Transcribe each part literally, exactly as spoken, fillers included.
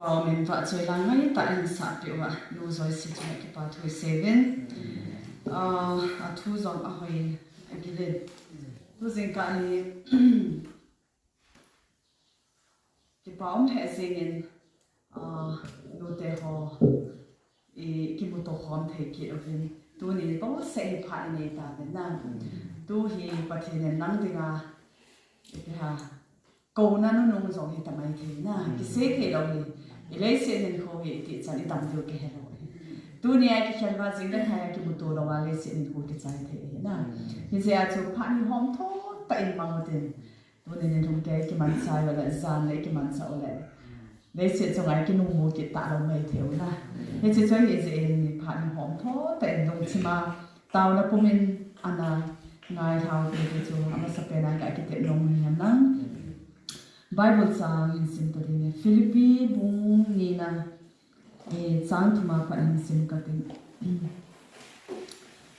Paomin vahchoi la ngaitah in sahpeh uva, nu Joyce chunga kipa thu isei uvin. Ah, athu jong ahoi agilin. Tu jingkah hi kipa um lheh jengin, ah, nute ho i kimuto khom thei kit uvin. Tuni bou seh hi phat inei tauvin na. Tu hi Pathen in nang dinga, ipi ham, kouna nunung jong hita maithei na. Kisei thei lou hi. I leiset hinkho hi iti chan idam diu kihe lou hi. Tunia kikhen uva jing le thei a kimuto louva leiset hinkho kichai thei hi na. Hijeh a chu phat hi hom tho tah in mang utin. Tuni ni lhum kei kimanchah u le, jan le kimanchah u le, leiset chunga kinungmu kit talou maithei u na. Hiche chu hijeh in phat hi hom tho tah in lungthim a taona pumin ana ngailhau te chu amasapen a ka kitep nom u hihen lang. Bible chang hin sim ta ding e. Philippi bung ni na, eh, chang thum a pat hin sim kate.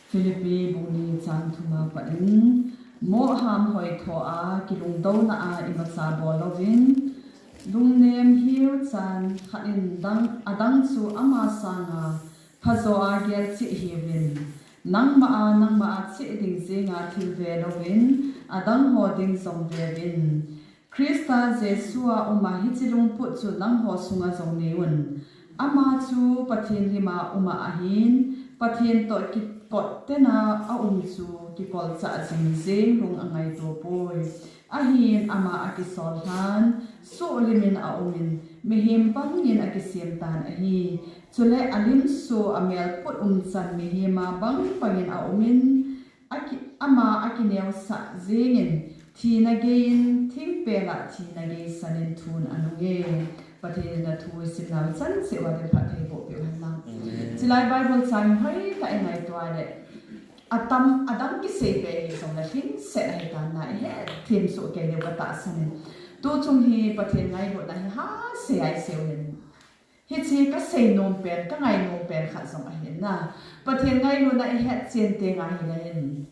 Philippi bung ni chang thum a pat in, moham hoitho a kilungdouna a imacha bol louvin, lungnem hiu chan khat in dang, adang chu ama sanga phajo a gel cheh hiuvin, nangma a, nangma a cheh ding jenga thil ve louvin, adang ho ding jong veuvin. Christa Jesu a um a hiche lungput chu nangho sunga jong nei un. Ama chu Pathen lim a um a ahin, Pathen toh kikot tena a um chu kikolchah jing jeng lung angaito poi. Ahin ama akisol lhan, suhlim in aum in, mihem bangin akisem tan ahi. Chule alim soh a melput umchan mihem a bang bangin aum in, Aki, ama akineosah jengin, thina geiyin, thingpel a thina geisan in thun anunge. Pathen in athu isim nau chan cheh uva phatthei boh peh u hen lang. Amen. Chulai Bible chang hoitah in ngaito le, atam, adang kisei peh hi jong le lhingset ahi tan na, ihet them soh kei diu katahsan in. Tu chung hi Pathen ngailutna hi hasei a isei u hen. Hiche kasei nom pen, kangai nom pen khat jong ahi na. Pathen ngailutna ihet chen teng ahile hin,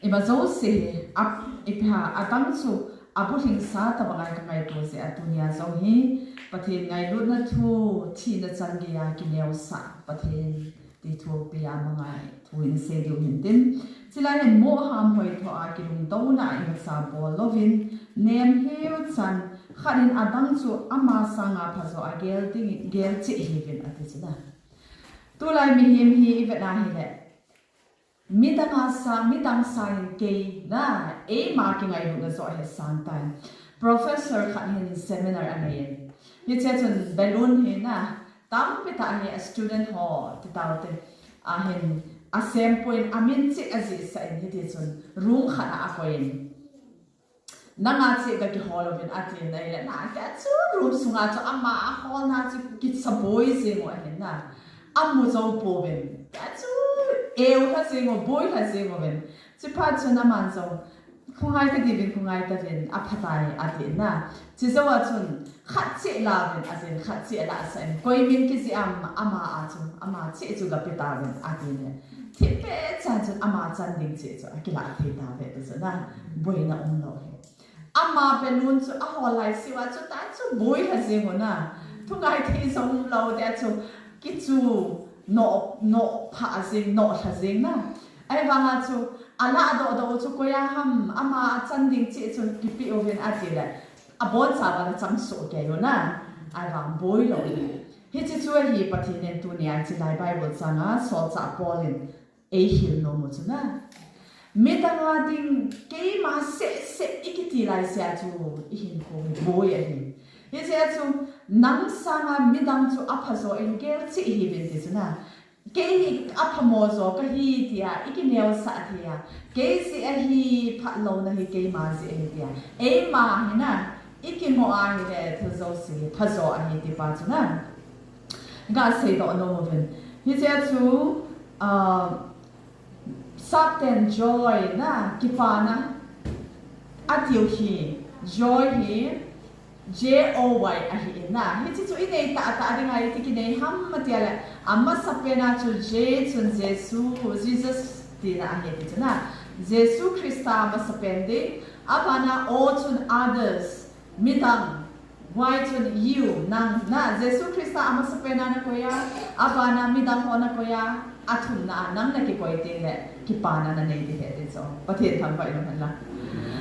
ima jouse hi, ap, ipi ham, adang chu abulhingsa tobang a kangaito jeh a tunia jong hi Pathen ngailutna thu, thina chan geiya kineosah Pathen ti thu pia mangai. Thu in sei diu hin tin. Chulai hin moham hoitho a kilungdouna a imacha bol louvin, nem hiu chan, khat in adang chu ama sanga phajo a gel ding, gel cheh hiuvin ati chu na. Tulai mihem hi ivet na hile, midang a sang, midang sangin kei na, eima kingailutna joh hi sang tan. Professor khat hin seminar anei in. Hiche chun balloon hi na, tampi tah hi a student ho, ti taute, ahin, asempon, amin cheh ajihsah in hiti chun, room khat a akoi in. Nanga cheh kakihol uvin atin ahile, na, tia chu room sunga chu ama aholna chu kisaboi jeng u ahin na. Amu jou pouvin. Tia chu eu lha jeng u, boi lha jeng uvin. Chuphat chun aman jong, khongai ta diuvin, khongai ta uvin, aphatai, atin na. Chujou a chun, khat cheh lauvin, atin, khat cheh lahsah in, koi min kijih am, ama a chu, ama cheh chu gape tauvin, atin. Thipbeh chan chun, ama chan ding cheh chu, akilah thei tauve, ti chu na, boina umlou hi. Ama balloon chu, ahol lai seh uva chu, ta chu, boi lha jeng u na. Thungai thei jong umlou, tia chu, kichu, noh, noh pha jeng, noh lha jeng na. Ahivanga chu, alah doh doh u chu koi a ham, ama a chan ding cheh chu kipeh uvin atile, aboncha uva achang soh kei u na. Ahivang boi lou. Hiche chu ahi Pathen in tunia chulai Bible changa solchah Paul in eihil nom u chu na. Midang a ding keima seh seh ikiti lai jeh a chu ihinkho hi boi ahi. Hijeh a chu nang sanga midang chu aphajo in gel cheh hiuvin ti chu na. Kei hi aphamo jo kahi tia, ikineosah thei a. Kei jeh ahi, phatlouna hi keima jeh ahi tia. Eima hi na, ikimoh ahile, thu jouse hi phajo ahi ti pa chu na. Gasei doh nom uvin. Hijeh a chu, ah, sapten joy na, kipana, atiu hi, joy hi, J O Y ahi in na. Hiche chu inei tah tah dinga iti kinei ham ati le, amasapen a chu J chun Jesu, Jesus tina ahi ti chu na. Jesu Christa amasapen ding, abana O chun others, midang, Huai chun you, nang, na, Jesu Christa amasapen a nakoi a, abana midang ho nakoi a, athumna a nang nakikoi teng le, kipana nanei ding ahi ti chu. Pathen thangvah in umhen lang.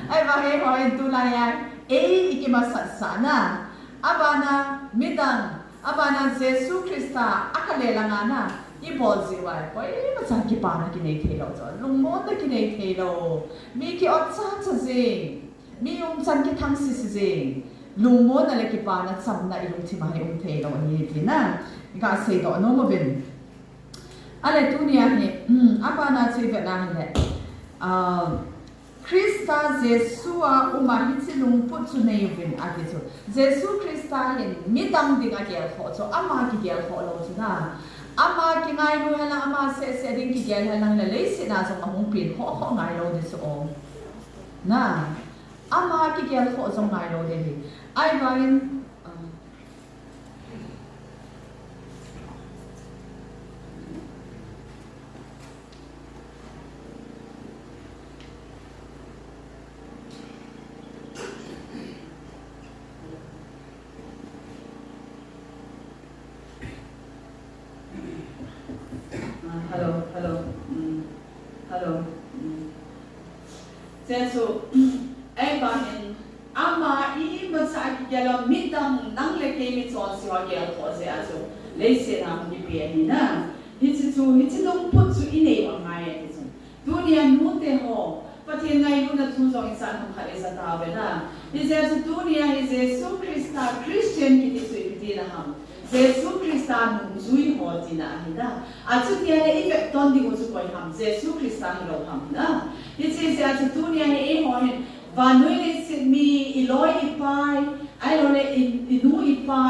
Ahivangin eiho in tulai a, ei ikimasatsahna, abana midang, abana Jesu Christa akile lang a na, ibol jeh uva, koimacha kipana kinei theilou chu. Lungmonna kinei theilou. Mi ki-ot chacha jing. Mi umchan kithang sisi jing, lungmonna le kipana chamna ilungthim a hi um theilou ahi tina, iga seidoh nom uvin. Ale tunia hi, um, abana chu ivet na hile, ah, Christa Jesu a um a hiche lungput chu nei uvin ati chu. Jesu Christa hin midang ding agelkhoh chu, ama kigelkhoh lou chu na. Ama kingailu henlang, ama sehseh ding kigel henlang le leiset a jong ahung pen khohkhoh ngailou ding chu o. Na. Ama kigelkhoh jong ngailou ding ahi. Ahivangin, ah, Ah, hello, hello. Mm. Hello. Mm. Jesu, ei pa hin, ama imacha kigel lou, midang nang le kei michonse ho gelkhoh jeh a chu, leiset a hung kipe ahi na. Hiche chu, hiche lungput chu inei u angai ati chu. Tunia nute ho, Pathen ngailutna thu jong ichan ham khat ija tauve na. Hijeh a chu tunia hi Jesu Christa Christian kiti chu ipi tina ham. Jesu Christa nungjui ho tina ahi na. Achuti ahile ivet ton ding u chu koi ham, Jesu Christa hilou ham na. Hiche jeh a chu tunia hi eiho hin vannoi leiset mi, iloi ipai, ahilou le i, inu ipa,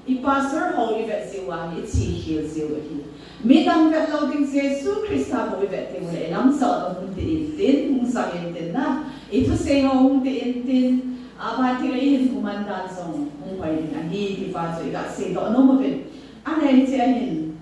i pastor ho ivet jeh uva hi, ichi khel jeh u ahi. Midang vet lou ding Jesu Christa bou ivet teng uleh, ilamsah u hung ti intin, hung sang intin na, ithusei ho hung ti intin, aban teng le ihinkho man dan jong hung hoi ding ahi, ti pa chu iga seidoh nom uvin. Ahile hiche ahin,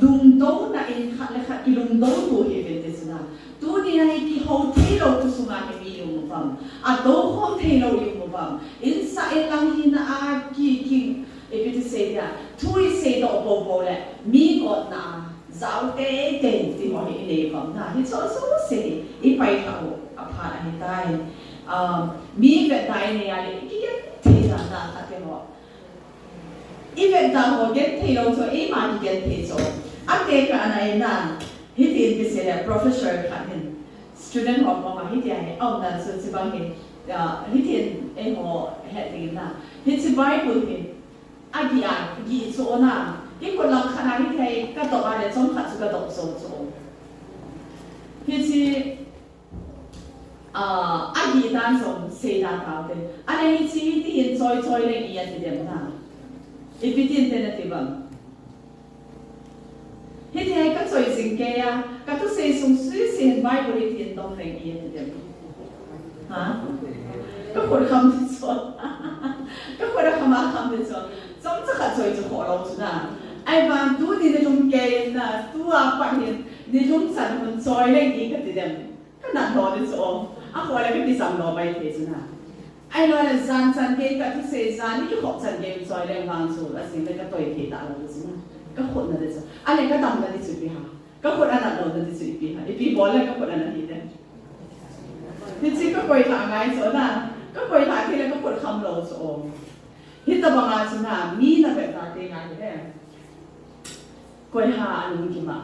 lungdonna in khat le khat kilungdon to hih uvin ti chu na. Tunia hi kihou theilou khosung a hi mi i um uvem. Atou khom theilou i um uvem. Insah in lang hina a ki, ki, ipi ti sei dia. Thu isei doh bou bou le mi gotna a jao teitei ti ho hi inei uvem na. Hiche jouse hi ipailhah u aphat ahitai. Ah, mi vetda inei a le kigenthei dan dan khat ti ho. Ivet dan ho genthei lou chu, eima kigenthei chu. Atekah na in na, hitin ti sei le professor khat hin student ho koma hitia hi, aumdan chu chibang hi, ah, hitin eiho het ding in na. Hiche Bible hi, agih a, gih chu na, ikhut lang khat a hitia hi kadoh a le chomkhat chu kadoh jou chu. Hiche Ah, agih dan jong seida taute. Ahile hiche hiti hin choi choi leng i ati dem na. Ipi tin te nati uvem. Hiti hi kachoi jing kei a, kathusei sung suise hin Bible hiti hin dong leng i ati dem. Ha? Kakhut kham ti chu. Kakhut akham akham ti chu. Chomcha khat choi chu khoh lou chu na. Ahivang tuni nilum kei in na, tua pat hin nilum chan hun choi leng i kati dem. Kanat lou ding chu o. Akhoh le kakijam lou pai thei chu na. Ahilou le jan chan gei kathusei jan, ikikhop chan gei choi leng vang chu, ajing le katoi thei talou ding chu na. Kakhut na ding chu. Ahile kadamna ding chu ipi ham. Kakhut anat louna ding chu ipi ham. Ipi bol le kakhut anat hi ding. Hiche kakoilhah ngai chu na. Kakoilhah thei le kakhut kham lou chu o. Hitobang a chu na, mi navetda teng ahile. Koiham nalungkim a,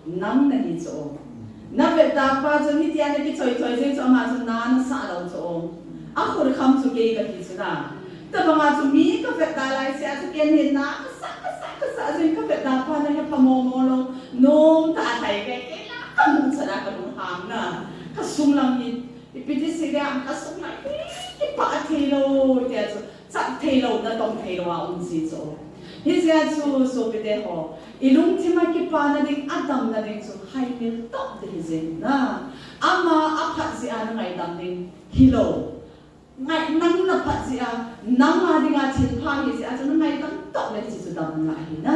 nang nahi chu o. Navetda pa chu hitia nakichoi choi jeng chu ama chu na nasah lou chu o. Akhut kham chu kei kahi chu na. Hitobang a chu mi kavetda lai seh a chu ken hin na kasah, kasah, kasah jeng kavetda pa nahe pha momo lou. Nomtah a lhai ve kei la kamu chan a kalunghang na. Kasung lang hi, ipi ti sei dia, kasung lang hi, kipah thei lou tia chu. Chat thei lou, natong thei lou a um ji chu. Hijeh a chu sopite ho, ilungthim a kipana ding, adamna ding chu haimil toh ding hi jeng na. Ama aphat jeh a nangaidam ding hilou. Ngai, nang naphat jeh a, nang a dinga thilpha hi jeh a chu nangaidam toh le hiche chu damna ahi na.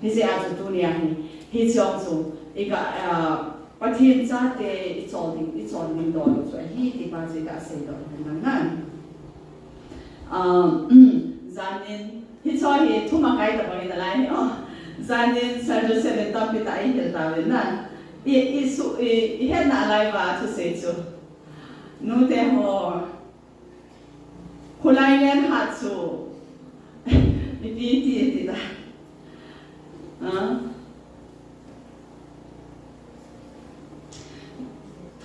Hijeh a chu tunia hi, hiche jong chu, iga, ah, Pathen chate ichol ding, ichol ding doh lou chu ahi ti pa chu iga seidoh nom nang na. Um, zanin, hicho hi thuma kai ta bang in alai hi, oh. Zanin, Sir Joseph in tampi ta i hil ta ven na. I, i su, i, i het na alai va thu sei chu. Nu te ho. Khulai len hat chu. I pi ti, ti ta. Ah.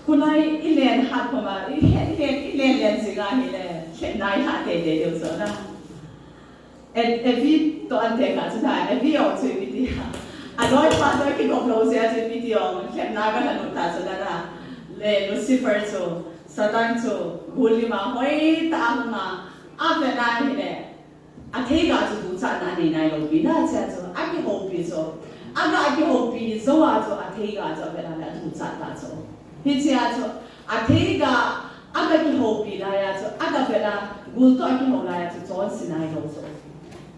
Khulai i len hat pama, i he-, i len, i len len jing a hile, lhepna i lha teitei diu chu na. E, Evi toh ante kha chu na, Evi jong chu ipi ti ham. A loi pa toh kigop lou jeh a chu ipi ti jong, lhepna ka lha nu ta chu na na. Le Lucifer chu, Satan chu, gul lim a hoi tah a hung a, a vet na hile. A theiga chu duchatna anei nailou pi na, chea chu, a kihoupi chu. A ga a kihoupi jou a chu, a theiga chu, a vet a le a duchat ta chu. Hichea chu, a theiga, a ga kihoupi lai a chu, a ga vet a, gul toh a kihou lai a chu, chonse nailou chu.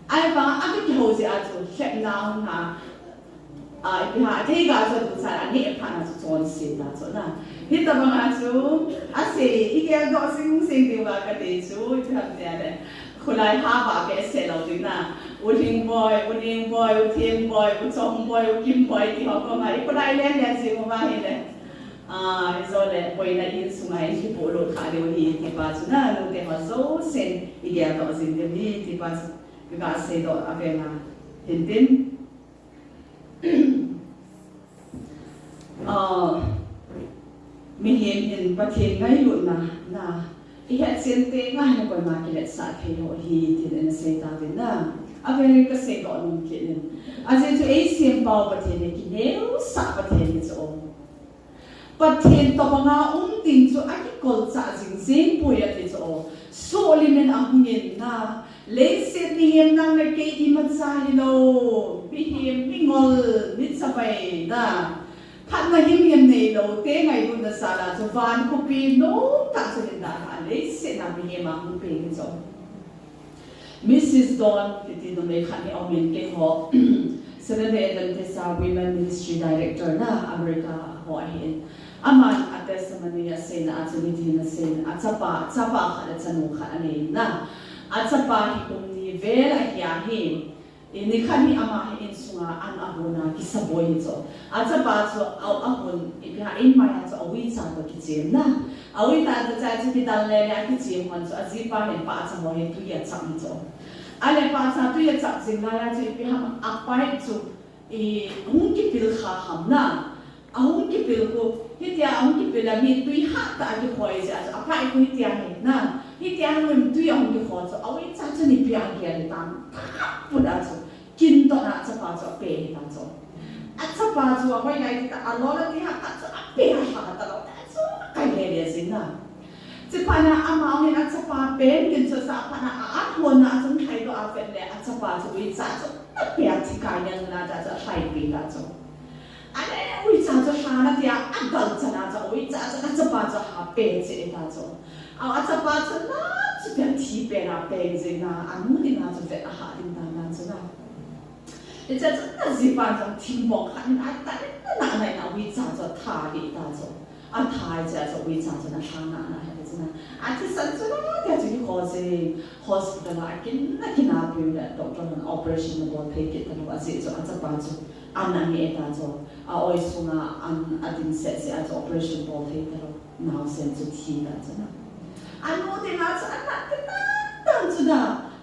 Ahivang a ga kihou jeh a chu, lhepna hung a, A, ipi ham, a theiga chu duchat a neh phat na chu chonse ta chu na. Hitabang a chu, asei, i geldoh sing sing diu va ka ti chu, ipi ham tia le. Khulai ha va behseh lou ding na. U Lhingboi, U Nengboi, U Thenboi, U Chongboi, U Kimboi, ti ho koma, i khulai len len jing uva hile. A, i jo le, boina in sunga in kipolut kha diu hi, ti pa chu na, nu te ho jousen, i geldoh jing diu hi, ti pa chu, ka ga seidoh a vela. Hintin. Ah, mihem in Pathen ngailutna, na, i hetchen teng a hin koima kiletsah thei lou ahi, tin ana sei tauvin na. Avel in ka seidoh nom kit in. Ajeh chu eisempau Pathen hi kineosah Pathen hi chu. Pathen tobang a um ding chu akikolchah jing jeng poi ati chu. Sohlim in ahung in na, Leiset mihem nang le kei imacha hilou, mihem, mingol, michavai na. Phatna himhim neilou te ngailutna jal a chu van khopi nomtah chu hin dalha a leiset a mihem a hung peng hi chu. Missus Don kiti numei khat hi aumin, keiho Seventh Day Adventist a Women Ministry Director na America ho ahin. Aman a testimony aseina a chu hiti hin asei in, achapa, chapa khat le chanu khat anei in na. Achapa hi kum ni vel ahi a hi. I nikhat hi ama hi insunga an ahon a kisaboi hi chu. Achapa chu a, ahon, ipi ham, in mai a chu auicha toh kichem na. Auicha toh cha chu kidal lele a kichem hon chu ajipa hin pahcha ho hi tui achap hi chu. Ale pahcha tui achap jing lai a chu ipi ham a pipe chu I hung kipil kha ham na. Ahung kipil khu, hitia ahung kipil a mi tui hattah a kikhoi jeh a chu, a pipe khu hitia hi na. Hitia hung tui ahung kikho chu, auicha chu nipi a gel hi tam. Put a chu, kin toh na achapa chu ape hi ta chu. Achapa chu ahoi ngai ti ta, alol a ti hattah chu ape a lha ta lou ta chu, akai lele jing na. Chuphat na ama hung in achapa pen kin chu asah phat na a, ahon na a chun thai toh a vet le achapa chu uicha chu ape a thi kai nel na ta chu alhai pi ta chu. Ale uicha chu lha na tia adal chan a chu uicha chu achapa chu ape che ta chu. A, achapa chu na chu pen thi pen a peng jing na anu ni na chu vet a ha ding ta na chu na. Hiche a chu na jipa jong thingbong khat in ata le na na na uicha chu atha hi ta chu. Atha hiche a chu uicha chu na lha na na he chu na. Athisan chu na tia chu kikho jing hospital a kin na kin a piu le doctor hon operation na bol thei kit ta lou ajeh chu achapa chu an ange ta chu. A oi sunga an ading seh seh a chu operation bol thei ta lou. Naosen chu thi ta chu na. Anu te na chu ana ti ta ta chu na.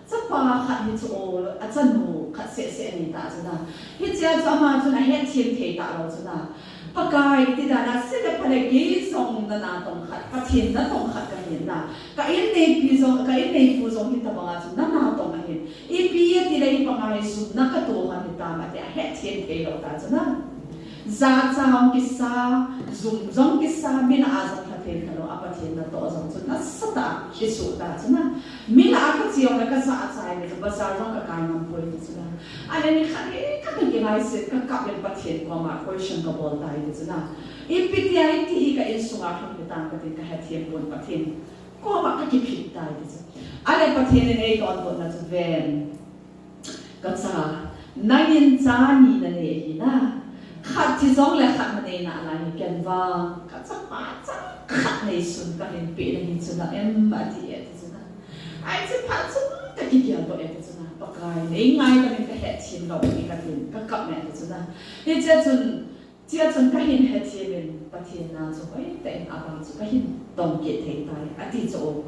Chapa khat hi chu o, achanu khat seh seh anei ta chu na. Hiche a chu ama chun ahetthem thei ta lou chu na. Pakai ti dan a, se le pha le kei jong na natong khat, Pathen natong khat kahin na. Ka in neipi jong, ka in neipu jong hitabang a chu na natong ahin. Ipi ati le ipi bang a hi jumna kato ham hitam ati ahetthem thei lou ta chu na. Jacha jong kisa, jum jong kisa, mi lah a jong lha thei ta lou, a Pathen natoh jong chu nasatah a kisuh ta chu na. Mi lah a kache jong le kajah a chai le chu, bazar jong kakai ngam poi ti chu na. Ale nikhat hi ka, ka kingaisih, kakap in Pathen koma question kabol tai ti chu na. Ipi tia hiti hi ka insunga lhung hitam katin kahethem pon, Pathen koma kakiphit tai ti chu. Ale Pathen in eidonbutna chu ven. Kacha, nangin cha ni nanei ahi na. Khat thi jong le khat nanei nalai hi ken vang. Kachapa chang khat neisun kahin peh nahi chu na em ati e ti chu na. Ai, chu phat chun ka kigel doh e, ka chun a, Pakai, nei ngaidam in ka hetthem lou hi ka tin, ka kap e, ka chun a. Hichea chun, chea chun ka hin hetthem in, Pathen na chu hoitah in a bang chu ka hin tong kit thei tai, ati chu.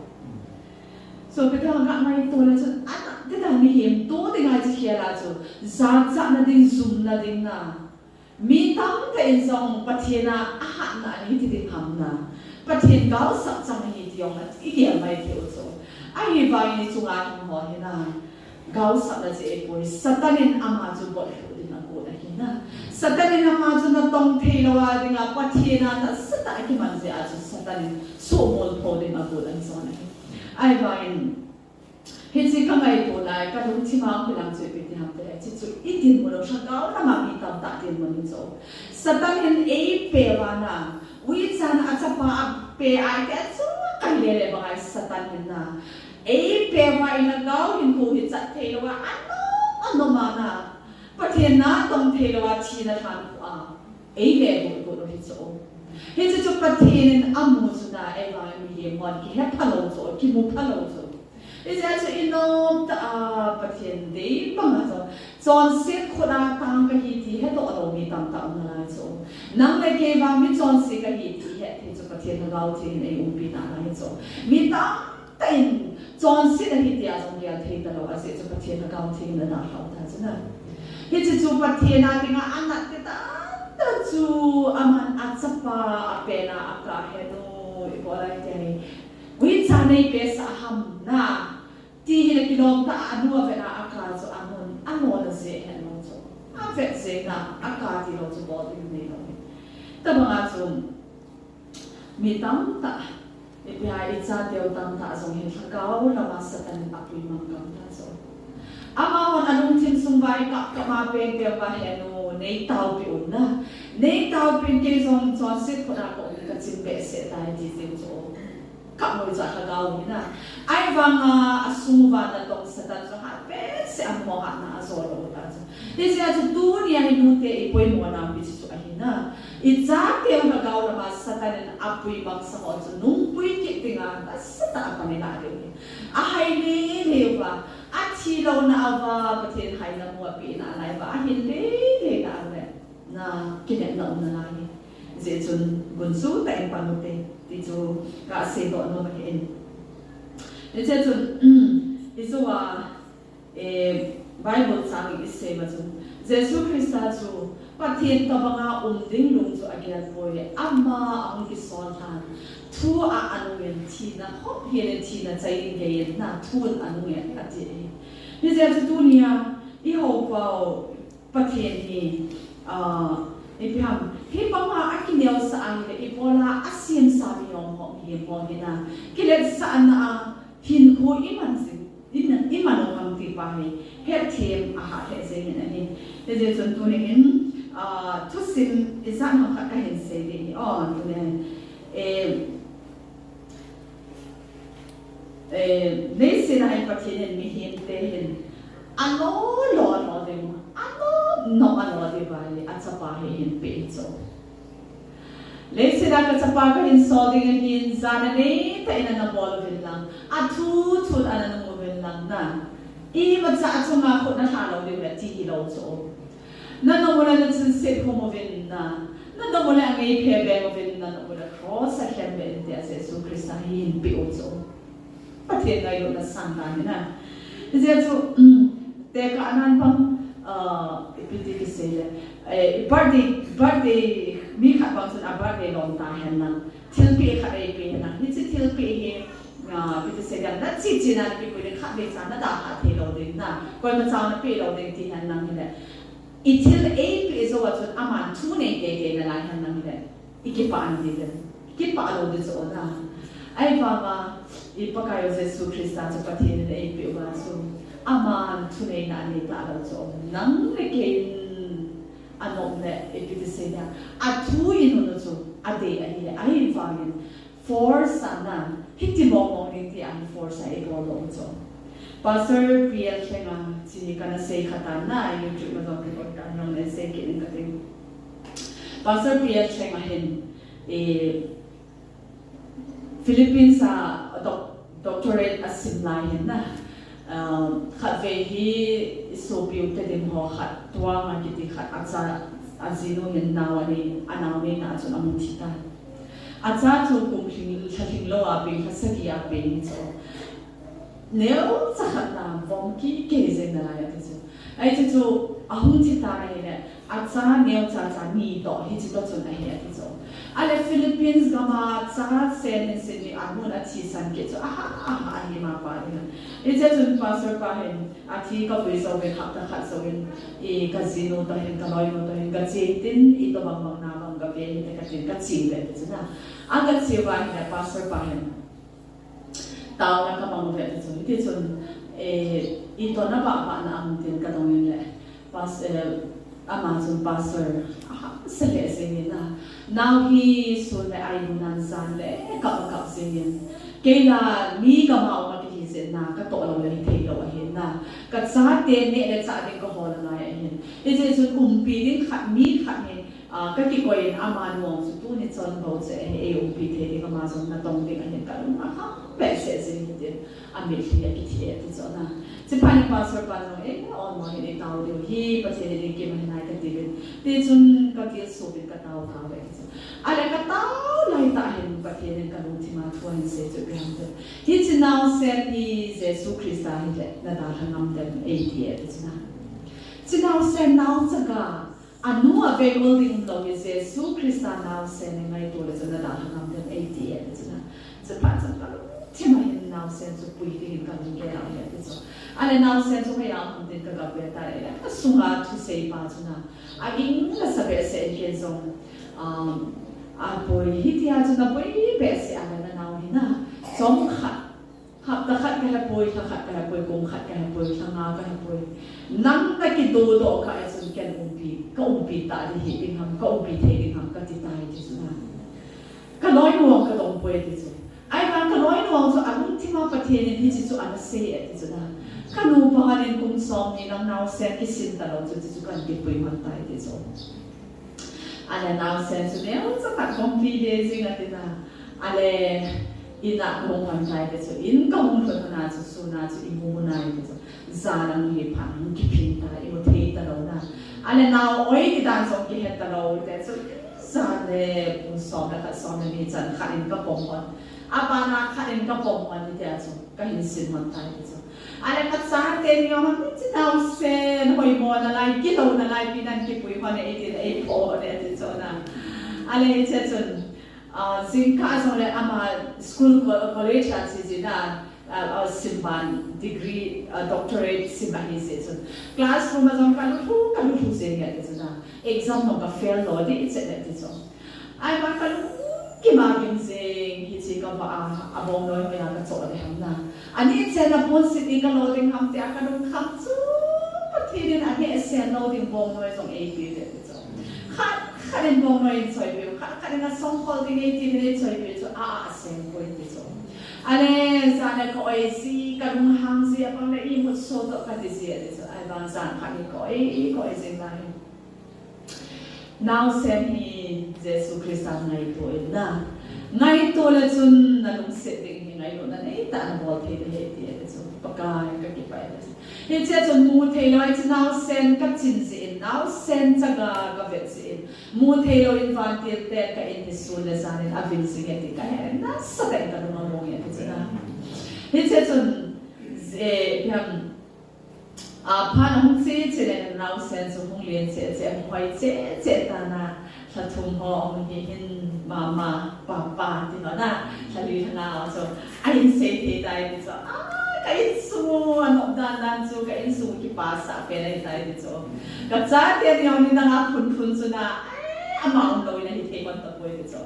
So, ka ka ngaito le chun, a, ka ka mihem to ding a chi khel a chu, jachatna ding, jumna ding na. Mi tamtah in jong Pathen a ahatna ahi ti ding ham na. Pathen gaosap chang ahi ti jong i gel mai thei u chu. Ahivangin i chunga hung ho hi na. Gaosapna jeh ahipoi. Satan in ama chu bol lhu ding a got ahi na. Satan in ama chu na tong thei lou a ding a Pathen a nasatah a kiman jeh a chu Satan in sumol pho ding a got ahi jong ahi. Ahivangin Hiche ka ngaito lai, ka lungthim a hung kilang chu ipi ti ham tile, hiche chu i dinmun u, lhagao lama mi tamtah dinmun hi chu. Satan hin eipeh uva na, uicha a chapa apeh a, iti a chu kai lele banga Satan hin na. Eipeh uva i lhagao hinkho hi chat thei lou a, anom, anom a na. Pathen na tong thei lou a, thina lhan khu a. Eile got got u hi chu. Hiche chu Pathen in amu chu na, eivang mihem hon kihe phalou chu, kimu phalou chu. Hijeh chun i nomtah a Pathen dei banga chu, chonset khut a tang kahi ti hedoh lou mi tamtah um nalai chu. Nang le kei vang mi chonse kahi ti het thei chu Pathen Lhagao Theng in eiumpi nalai chu. Mi tamtah in chonset ahi tia jong gel thei talou, ajeh chu Pathen Lhagao Theng in adalhau ta chu na. Hiche chu Pathen a dinga anat ti tahtah chu, aman achapa apehna a ka henu, ibola iti ahi. Uicha neipehsah ham na. Ti hile kilom tah a anu avet a aka chu amun, alona jeh helou chu. Avet jeh na, aka tilou chu bol ding neilou. Tabanga chu, mi tamtah, ipi ham ichateu tamtah jong hi lhagao lama Satan in apui mang gam ta chu. Amahon alungthim sung uva ikap kap ma pengpeng uva henu, neitaopi un na. Neitaopi in kei jong chonset khut a ka um in kachim behseh tai ti jeng chu. Kap lou chu lhagao hi na. Ahivanga asung uva natong Satan chu hat behseh a, amaho hatna ajo lou ta chu. Hijeh a chu tunia hi nute ipoimo nau hi chu ahi na. Ichateu lhagao lama Satan in apui mang sa ho chu nungpui kit dinga nasatah a pan ilah diu hi. Ahai lele uva, athilouna uva, Pathen haina mu apeh nalai uva, ahin lele na le. Na kinepna um nalai hi. Hijeh chun gunchu tah in pang ute, ti chu kaseidoh nom ahi in. Hijeh chun, hiche a, eh, Bible chang in isei ma chun, Jesu Christa chu Pathen tobanga um ding lung chu agel poi, ama ahung kisol lhan, thu a anung in thina hop hel in thina chai in gei in na thu in anung in ati ahi. Hijeh chun tunia, ihou pau, Pathen hi, ah, ipi ham, hibanga akineosah ahile, ibola asemsa mi jong ho, mihem ho hi na, kiletsahna a hinkho iman jing, iman, iman u ham ti pa hi, hetthem ahah lheh jeng in ahi. Hijeh chun tuni hin, ah, thusim ijat ham khat kahin sei ding ahi, oh, tuni hin, eh, Eh, leiset a hin Pathen in mihemte hin, alo, lo, lo ding, alo, nom, alo ding uva hi, achapa hi ahin peh chu. Leiset a kachapa kahin sol ding ahin, jana neitah in ana bol uvin lang, athu thun ana nung uvin lang na. Imacha achunga khut nalha lou diu ahi ti hilou chu. Nanom ule nachunset khum uvin na, nanom ule angei phe beng uvin, nanom ule cross a khem beh in tia Jesu Christa hi ahin peh u chu. Pathen ngailutna sangtah ahi na. Hijeh chun, um, tekahnan bang, uh, ipi ti kisei le, eh, birthday, birthday, mi khat bang chun a birthday lom ta hen lang. Thilpeh khat eipeh hen lang. Hiche thilpeh hi, ah, ipi ti sei ding, nache che na napeh poi ding, khatvei cha nadalhah thei lou ding na. Koima cha napeh lou ding ti hen lang hile. I thil eipeh jou a chun aman thu nei teitei nalai hen lang hile. I kipah na ding le. Kipah lou ding chu o na. Ahivanga, i Pakai u Jesu Christa chu Pathen in eipeh uva chu. Aman thuneina anei talou chu o. Nang le kei in anom le, ipi ti sei ding. Athu i nun u chu, adei ahile. Ahivangin, force a na, hiti mong mong ding ti ahi force a ibol lou chu. Pastor P L Thleng a, chi kana sei kha tan na, YouTube a jong record tan jong le sei kit in kati. Pastor P L Thleng a hin, eh, Philippines a, doc-, Doctorate asim lai hin na. Khatvei hi isopiu Tedim ho khat, Tuang akiti khat, acha, ajinu hin nao anei, anao neina a chun amu thi tai. Acha chu kum lhing, lha lhing lou a peng, lha sagi a peng chu. Neocha khat na vom kikei jeng nalai ati chu. Ahi chu chu ahung thi tan ahile, acha neocha cha ni toh hiche toh chun ahi ati chu. Ahile Philippines gam a cha sen in sin ni amun athisan kit chu, aha, aha, ahi mapa ding a. Hiche chun pastor pa hin athi kavui jouvin, hapta khat jouvin, i kajinu toh hin, kaloinu toh hin, kache tin, itobang bang na bang gave hite katin, kache uve ati chu na. Agache uva ahile pastor pa hin taona kamang uve ati chu. Hiti chun, eh, itona pahpah na aum tin kadong in le, pas-, eh, ama chun pastor, ahahsa lheh jeng in a, nao hi sun le ai mun a jan le kap akap jeng in, kei la mi gam a um a kahi jeh in a, katoh lou le hithei lou ahin a, kachate neh le chah ding kahol angai ahin. Hijeh chun umpi ding khat, mi khat hi, ah, kakikoi in ama nuam chu tuni chon bou cheh ahi, ei umpi thei ding ama jong natong ding ahin, kalung akham behseh jeng in tin, amitlhi akithi e ati chu na. Chuphat in pastor pa jong, eh, olmo hin itao diu hi, Pathen in eikim ahi nai kati uvin. Tichun kathilsup in katao tauve ati chu. Ahile katao laitah hin Pathen in kalungthim a thu ahin sei chu ipi ham itile, hiche naosen hi Jesu Christa hile nadalha ngam dem eiti e ati chu na. Hiche naosen naochaga, anu avei ul ding umlou hi Jesu Christa naosen hi ngaito le chun nadalha ngam dem eiti e ati chu na. Chuphat chun kalungthim a hin naosen chu pui dingin kalunggel a um e ati chu. Ahile naosen chu hoiya um ham tin kagap ve tale, asunga thusei pa chu na, aging lasa behseh in ken jong, um, apoi, hitia chu napoi behseh a le nanao hi na, chomkhat, hapta khat kahepoi, lha khat kahepoi, kum khat kahepoi, lha nga kahepoi, nang nakidodoh kah a chun ken umpi, kaumpi ta ding hiding ham, kaumpi thei ding ham kati tai ati chu na. Kaloinu jong kadong poi ati chu. Ahivang kaloinu jong chu alungthim a Pathen in hiche chu anasei e ati chu na. Kanupa in kum somni lang naosen kisin talou chu, chu chu kahin kipui man tai ati chu. Ahile naosen chu neocha khat kahung pi deh jing ati na. Ahile in a kahung man tai ati chu. In kahung lhun na chu sun a chu imu mu nai ati chu. Jan amu hi phat hung kiphing ta, imu thei talou na. Ahile nao oi ti dan jong kihe talou te chu. Jan le pung som le khat, som le ni chan khat in kapom hon. Abana khat in kapom hon hitia chu kahin sin hon tai ati chu. Ahile kachate ni jong hiche naosen hoimo nalai, kilou nalai pi nan kipui hon e eitin eipho hon e ati chu na. Ahile hiche chun, ah, jingkah jong le ama school, co-, college a che jeh a, ah, ah, simban degree, ah, doctorate sim ahi jeh chun. Classroom a jong kaluthu, kaluthu jeng e ati chu na. Exam jong kafail lou ding chet e ati chu. Ahivang kalung gim a gim jeng, hiche kavah a, abongnoi hoiya kachoh ding ham na. Ani chen a ponset in kalo ding ham tia kalungkham chu, Pathen in anehsen lou ding bongnoi jong eipeh uve ati chu. Khat khat in bongnoi in choipeh u, khat khat in asongkhol ding eiti uvin eichoipeh chu, a, a, aseng poi ati chu. Ahile jan le ka-oi ji, kalunghang ji, abang le imut so toh kati ji ati chu. Ahivang jan khat hi ka-oi, ka-oi jing lai. Naosen hi Jesu Christa ngaito in na. Ngaito le chun nalungset ding hi ngailutna neitah a nabol thei ding ahi ti ati chu. Pakai kakipah e ati chu. Hiche chun mu thei lou, hiche naosen kachin jeh in, naosen chaga kavet jeh in, mu thei lou in vantil te ka in hi sun le jan in avil jing e ti kahe le nasatah in kalung among e ati chu na. Hiche chun, je, ipi ham, Ah, phat ahung che che le naosen chu hung len che che, hung hoi che che tan a, lha thum ho ahung hi hin mama, papa ti ho na, lha li lha nga ho chu ahin sei thei tai ti chu. Ah, ka insung u anop dan dan chu, ka insung u kipasah pen ahi tai ti chu. Kachate ni jong nidang a phun phun chu na, ai, ama umlou in ahi thei hon tapoi ti chu.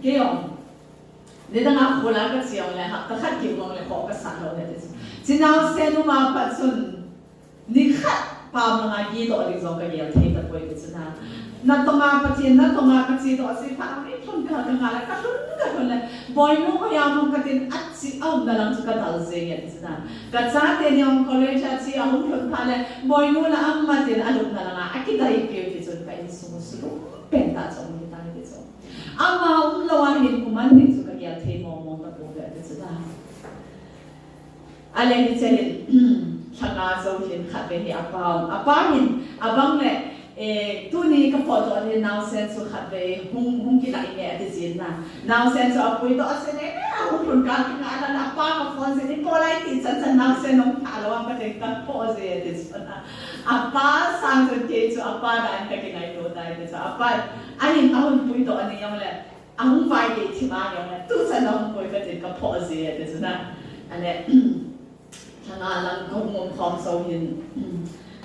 Kei jong nidang a khol a kache jong le, hapta khat kiu jong le, khoh kasah lou le ti chu. Hiche naosen um a pat chun, nikhat pam langa kidoh ding jong kagel thei tapoi ti chu na. Natong a Pathen, natong a kache doh ji phat a, mi lhun ka, kanga le, kalhun, kalhun le, Boinu hoiya um ham katin, ache, aumna lang chu kadal jeng e ti chu na. Kachate ni jong college a che ahung lhun phat le, Boinu la ama tin, alupna langa akidai peh u ti chun, ka insung u sulung pen tah chu ahung hi tai ti chu. Ama umlou a hin kuman ding chu kagel thei mong mong tapouve ti chu na. Ale hiche hin, lhanga jou hin khatvei hi apa, apa hin, abang le, eh, tuni ka photo le naosen chu khatvei hung, hung kilah inge ati jin na. Naosen chu apui toh asen e, ahung lhun kah a kinga na, apa ka phone jin, ipi lai ti chan chan naosen hung pha lou am kati ka pho je ati jin na. Apa sang chun kei chu apa dan ka kingaito tai ti chu. Apa, ahin ahung pui toh ani jong le. Ahung vai kei thim a jong le, tuchan ahung pui kati ka pho je ati chu na. Ale, lhanga lang ka hung um khom jou hin,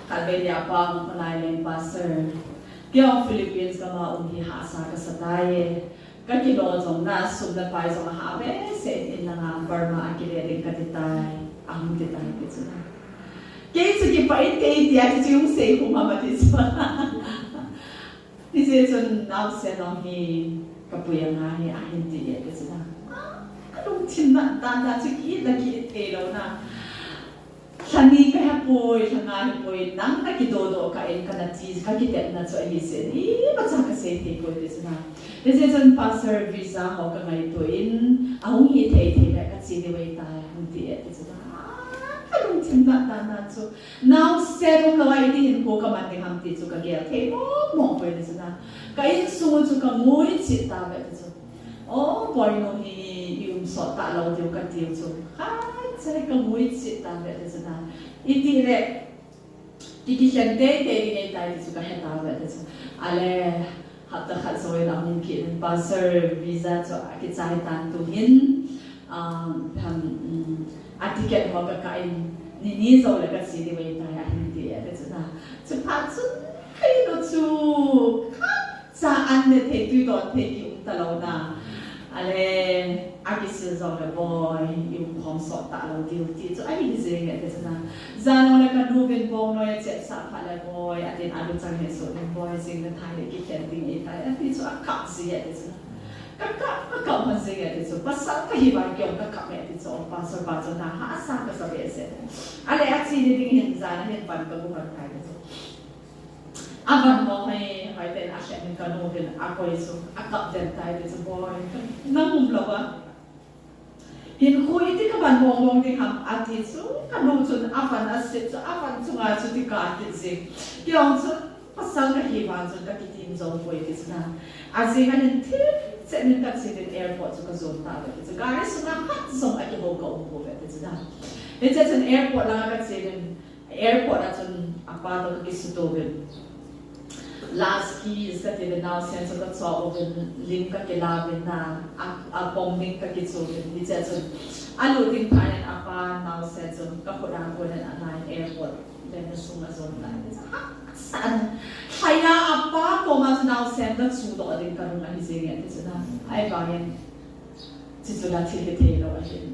khatvei dia pa hung lai leng pastor. Kei jong Philippines gam a um hi hahsa kasa tai e. Ka kilo jong na sum le pai jong ahah behseh in, in langa Burma a kile ding kati tai. Ahung ti tai ti chu na. Kei chu kipah in kei tia chu hung sei hum am ati chu. Hiche chun naosen jong hi ka pui anga hi ahin ti e ti chu na. Ka lungthim na dan dan chu ki la ki thei lou na. Lha ni ka he poi, lha nga hi poi, nang na kidodoh kah in ka na ti, ka kitepna chu ahi jeh in, imacha ka sei thei poi ti chu na. Hiche chun Pastor Visa ho ka ngaito in, ahung hi thei thei le ka che diu ahi tai, hung ti e ti chu na. Ka lungthim na dan dan chu. Naosen um lou a iti hinkho ka man ding ham ti chu ka gel thei mong mong poi ti chu na. Ka insung u chu ka ngui cheh tauve ti chu. O, boinu hi i um sot talou diu ka tiu chu. Khat cha ka ngui cheh tauve ti chu na. Iti le, ki kikhen teitei ding ahi tai ti chu ka he tauve ti chu. Ale, hapta khat jou in ahung kit in Pastor Visa chu akichai tan tu hin, um, ham, um, a ticket ho ka kah in, ni ni jou le ka che diu ahi tai ahin ti e ti chu na. Chuphat chun, kei nu chu, khat cha an ne thei tui don thei ki um talou na. Ale, akisil jong le boi, i um khom sot talou diu ti chu ahi jeng e ti chu na. Jan jong le ka nu vin bongnoi achepsah phat le boi, atin aluchang he so in boi, jing le thai le kikhen ding ahi tai, ati chu akap ji e ti chu na. Ka kap, ka kap man jeng e ti chu. Pasal ka hi vang kei jong ka kap e ti chu. Pastor pa chu na hahsa kasa behseh. Ale ache ni ding hin jan a hin pan ka gu man tai ti chu. Avan ho hoi, hoi ten a khen in ka nu vin akoi chu, akap den tai ti chu boi. Nang um lou a. Hinkho iti ka van mong mong ding ham ati chu, ka nu chun avan aset chu, avan chunga chu ti ka ti jing. Kei jong chun pasal ka hi vang chun ka kitim jou poi ti chu na. Ajing a hin thim chet in ka che in airport chu ka jon tauve ti chu. Gari sunga khat jong akihou ka um pouve ti chu na. Hiche chun airport langa ka che in Airport a chun apa toh ka kisuto uvin. Last keys kati uvin, naosen chu ka cho uvin, lim ka kila uvin na, a, apom ding ka kichu uvin. Hiche chun alut ding phat in apa naosen chu ka khut a kon in alai in airport ven a sunga ajon tai. Hahsa in. Lhai a apa koma chu naosen ka chudoh ding ka nung ahi jeng e ti chu na. Ahivangin, chuchu la thil hithei lou ahi.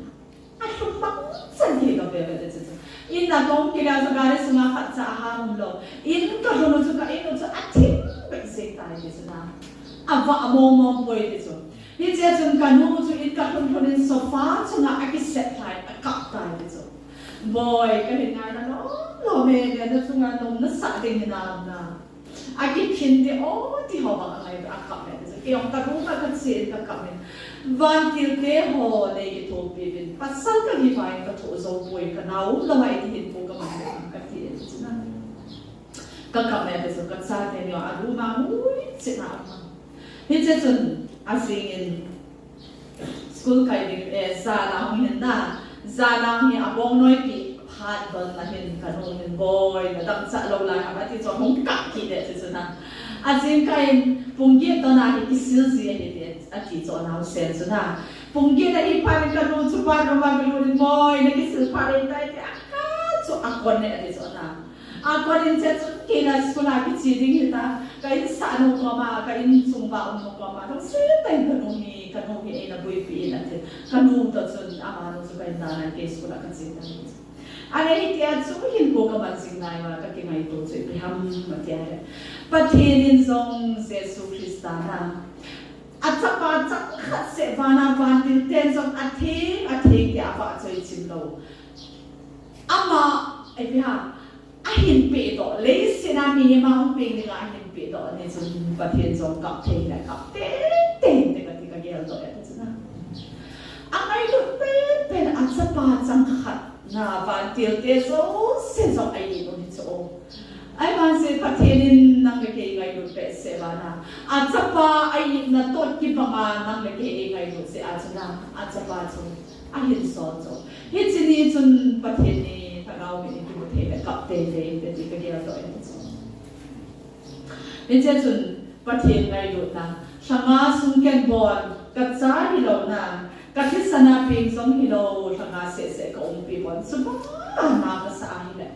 Alhum bang chan hi ka ve ve ti chu. In a tong kila chu gari sunga khat cha aham um lou. In ka lhun u chu ka in u chu athim beh jeng tai ti chu na. Avah mong mong poi ti chu. Hiche chun ka nu chu in ka lhun lhun in sofa chunga akisep lhai, akap tai ti chu. Boi, ka hin ngaina lom lom e, na chunga nom nasah ding hinam na. Akiphin te o, ti ho bang angai a kap e ti chu. Kei jong ka room a ka che in ka kap in. Vantil te ho nei kithopi uvin. Pasal ka hi vang in ka thoh jou poi, ka na um lou a iti hinkho ka man ding ham ka ti e ti chu na. Ka kap e ti chu, ka chate ni a room a ngui chet a um. Hiche chun ajing in School kai ding, eh, jan a hung hin na, jan a hung hi abongnoi pi phat don na hin ka nu hin boi, na dam cha lou lai ham ati chu hung kap kit e ti chu na. Ajing kah in pung get don a hi kisil ji ahi ti, ati chu naosen chu na. Pung get ahi phat in ka nu chu bathroom a kilut in boi, na kisil phat in tai ti a ka chu akon e ati chu na. Akon in che chun kei la school a kiche ding hita, ka insahnu koma, ka insung uva umnu koma, lungset tah in ka nu hi, ka nu hi eina buipi in ati. Ka nu toh chun amanu chu ka in dalha in kei school a ka che tai. Ahile hitia chu hinkho ka man jing nai uva, ka kingaito chu ipi ham ati ahile. Pathen in jong Jesu Christa na. Achapa changkhat seh vana vantil ten jong atheng, atheng tia avahchoi chim lou. Ama, ipi ham, ahin pehdoh, leiset a mihem a hung peng dinga ahin pehdoh ni chun Pathen jong kap thei le kap teitei te kati ka geldoh e ti chu na. Angailut penpen achapa changkhat Na vantil te jouse jong a-it u hi chu. Ahivangin Pathen in nang le kei ngailut behseh uva na, achapa a-itna toh kibanga nang le kei eingailut jeh a chu na, achapa chu ahin sol chu. Hiche ni chun Pathen ni lhagao min i kimu thei le kap teitei inte ti kagel doh ahi chu. Hiche chun Pathen ngailutna, lhanga sung ken bon, kacha hilou na, kathisan a peng jong hilou, lhanga sehseh kaumpi bon, chubanga na kasa ahile,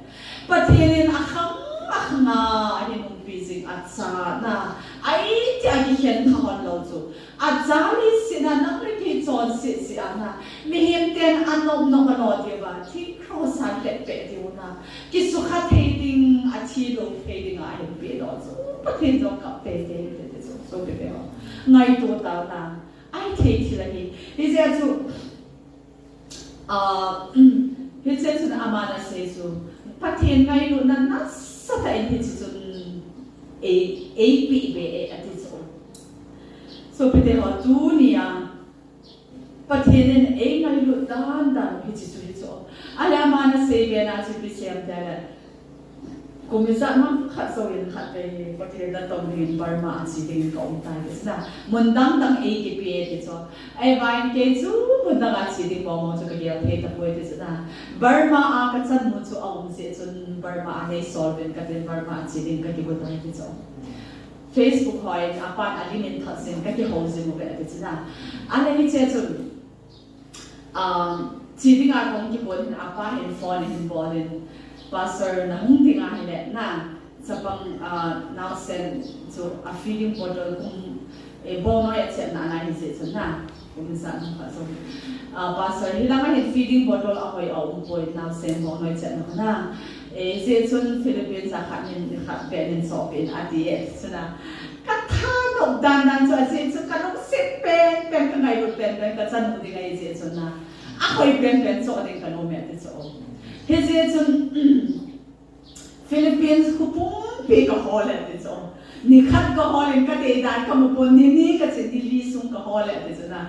Pathen in akhang akhang a ahin umpi jing acha na, ahi tia kikhen tha hon lou chu. Acha leiset a nang le kei chonset jeh a na, mihem ten anop nop a lo diu va, thing cross a lhep peh diu na, kisukha thei ding, athi lou thei ding a ahin peh lou chu. Pathen jong kap teitei inte ti chu, sopi te ho. Ngaito tao na, ahi thei thil ahi. Hijeh a chu, ah, hiche chun aman asei chu, Pathen ngailutna nasatah in hiche chun ei, eipeh be e ati chu. Sopi te ho, tunia Pathen in eingailut dan dan u hiche chu hi chu. Ahile aman asei be na chu ipi asei em tile, kum ijat ham khat jouvin khatvei Pathen natong dingin Burma a che dingin kaum tai ti chu na. Mun dang dang eikipe ti chu. Ahivangin kei chu mun dang a che ding mong mong chu kagel thei tapoi ti chu na. Burma a kachan mu chu aum jeh chun Burma a neisol uvin katin Burma a che ding kakigo tai ti chu. Facebook hoi, apan alim in thot jin, kakihou jing uve ati chu na. Ahile hiche chun, um, che dinga kahung kibol in, apa hin phone ahin bol in, Pastor nahung ding ahile na, chapang, ah, naosen chu a feeding bottle kum, eh, bongnoi a chepna ana hi jeh chun na. Kum ijat ham khat jouvin. Ah, Pastor, hilanga hin feeding bottle ahoi aumpoi, naosen bongnoi chepna ho na. Eh, hijeh chun Philippines a khat nin, khat beh nin chohpeh in ati e, chu na. Kathanop dan dan chu ajeh chu kalungset pen pen, kangailut pen pen, kachanu ding ahi jeh chun na. Ahoi pen pen choh ding kanom e ti chu. Hijeh chun, Philippines khu pumpi kahol e ti chu. Nikhat kahol in kadei dan kamu pon, ni ni kache, ni li sung kahol e ti chu na.